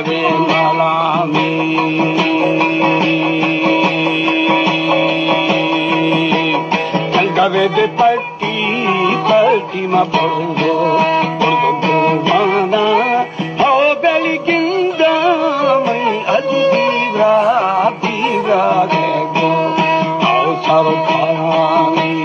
مالامی، چنگوے دے پٹی پٹی ما بردو، بردو بوانا، او بلی گندا مئی ادی دیورا، دیورا گے گو، او سر کھانی۔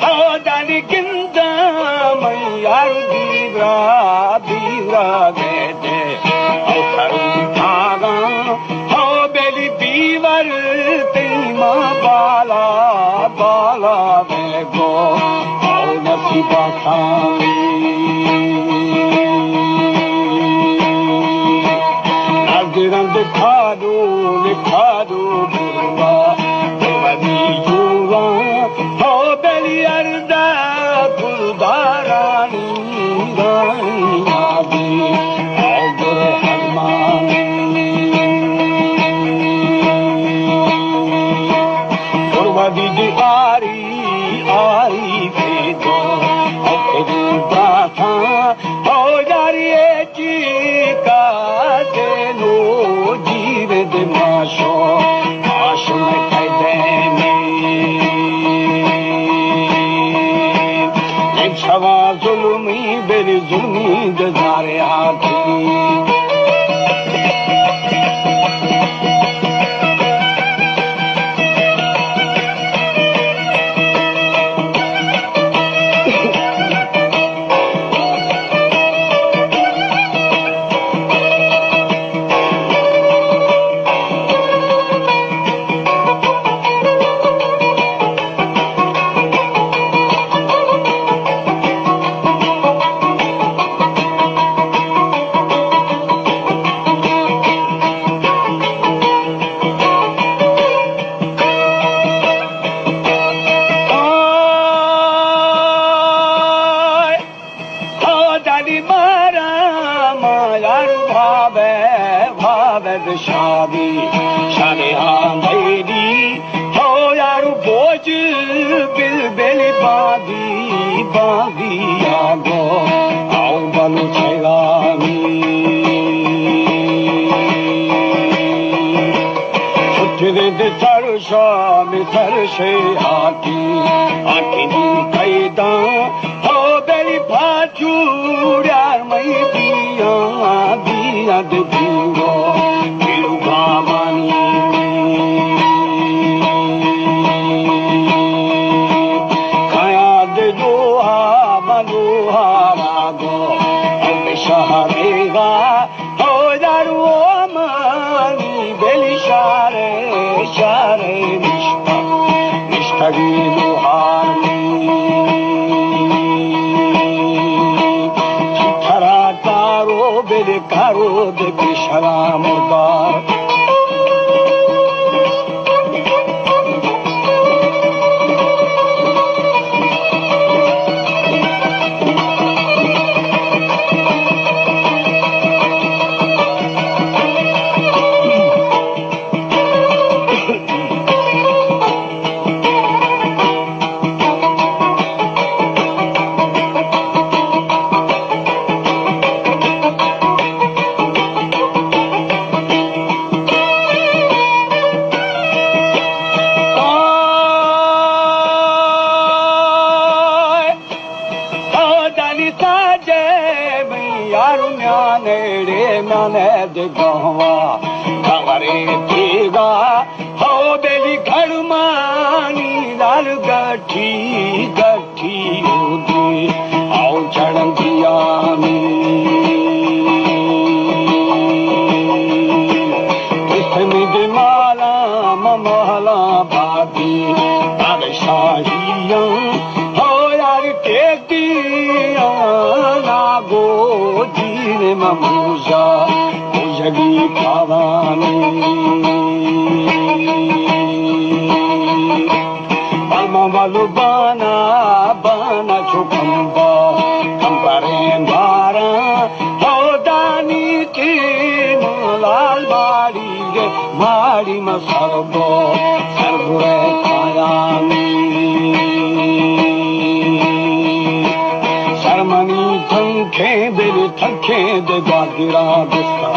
او دانی گندم یار دیورا، دیورا گیتے، او سرو تاگا، او بیلی بیور تیما بالا، بالا بیگو، او نصیبا سانی۔ نگرند کادو، نکادو بروا، بروا دی جورا، او بلی اردا پلدارانی رانی آبی، او گر حرمانی۔ بروا دی دی آری، آری بیگو، او کدی داتا، او داری چی کاسے نو جیو دے ماشو، ماشو میں قیدے میں۔ یک شوا ظلمی، بری ظلمی دے زارے آتی۔ آئے، آ دلی مارا ما یار بھاوے، بھاوے شادی، شادی ہاں میری، او یار بوجھ بل بل باندی، باندی آگو، او بلوچ گامی۔ چھٹے دے سر شام سر شے آتی، آتی دی قیداں، او بلی پاچور یار مئی دیاں، دیاں دے دیو، دیو گامانی۔ کایا دے دوہا، مدوہا راگو، او شہرے گا، او دارو مانی بلی شارے، شارے نشتا، نشتگی لوہانی۔ چی ترا کارو بلی کارو دے بشرا مردار۔ آئے، آ دانی تاجے میں یارو میانے ڑے میانے دے گہوا، گورے تیگا، ہو بیلی گھڑمانی لال گٹھی گٹھی اودے، آؤ چڑھن دیانی۔ اس میں دے مالا ممالا بادی، بادشاہیاں۔ موزا، موزگی پاوانی. برما ولو بانا، بانا چو کمبا، کمبریں بارا، ہودانی تیم لال ماڑی گے، ماڑی مسر بو، سر برے پایانی. سرمنی تنکیں دل تھکیں دگا گرا بستا.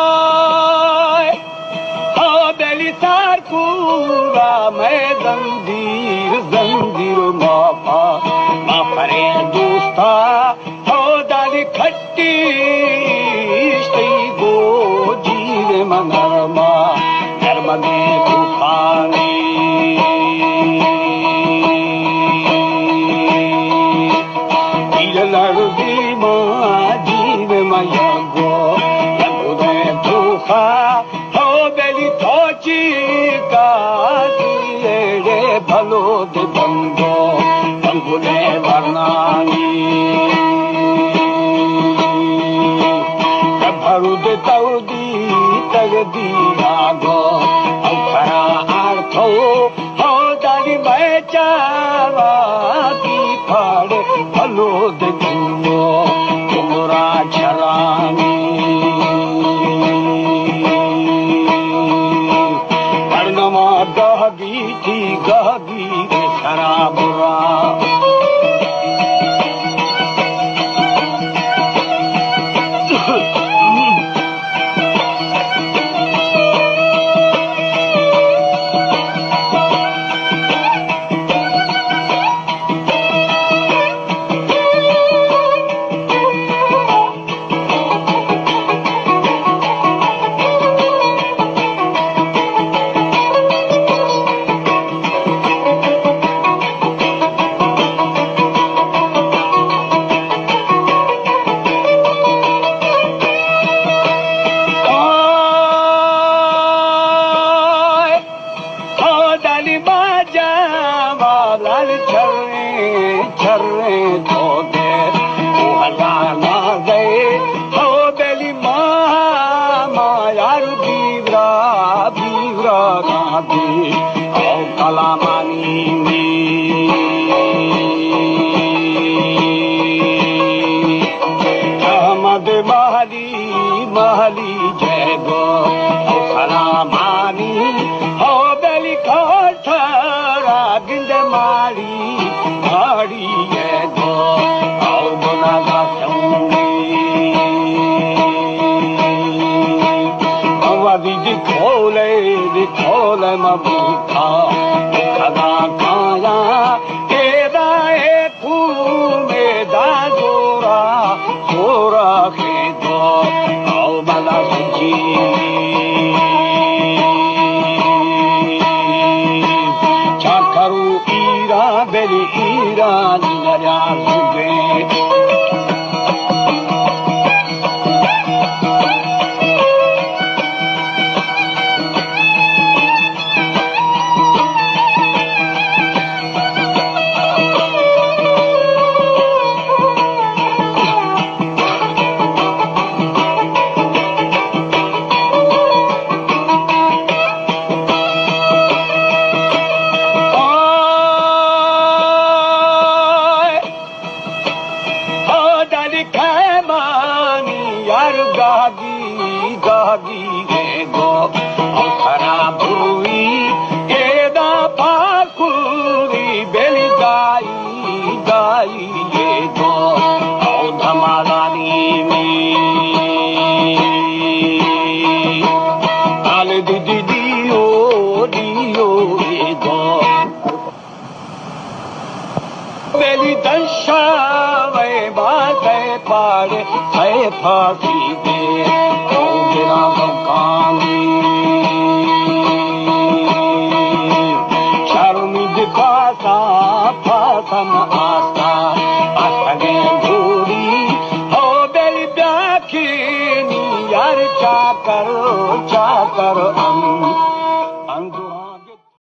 آئے، آ بلی سار پورا میں زنجیر، زنجیر ما پا، ما پرے دوستا، ہودانی کھٹی اشتئی گو جیل من نرما، نرمگیں طوفانی. جیل لڑزی ما، جیل ما یگو، یگو دے توخا، ہو بلی تو چی کاسی ایڑے بھلو دے بندو، بنگلے ورنانی. بھرو دے تو دی تگ دی آگو، او کرا آر تو، ہو دانی میں چاوا کی پھاڑ، بھلو دے گھومو، تمرا جھرانی. پڑنما گہگی تھی گہگی سرا برا. آئے، تو دلی باجا، ما لال چریں، چریں تو دے، او ہزانا دے، تو دلی ما، ما یار بیورا، بیورا نادی، او کلامانی می. احمد مالی، مالی جے گو، او سلامانی، او بلی کھٹا را گند مالی، مالی جے گو، او گنا گا سونی. او دی دی کھولے، دی کھولے مبوکا، کدا کایا، اے دا اے کومے دا زورا، زورا خیدو، او بلا سجی. چاکرو ایران، بلی ایران، دریا زبے. آ دلی کیمانی یار گاگی، گاگی گے گو، او سرا بروی، اے دا پاکوری بلی گائی، گائی گے گو، او دھمالانی می. آل دی دی دیو، دیو گے گو. بلی دنشا اے بات اے پاڑ اے پھاسی دے، تو گراں تو کامی۔ شرمی دے پاسا، پاسا نہ آستا، آستگیں گوری، ہو دل بیا کینی یار چاکر، چاکر ہم۔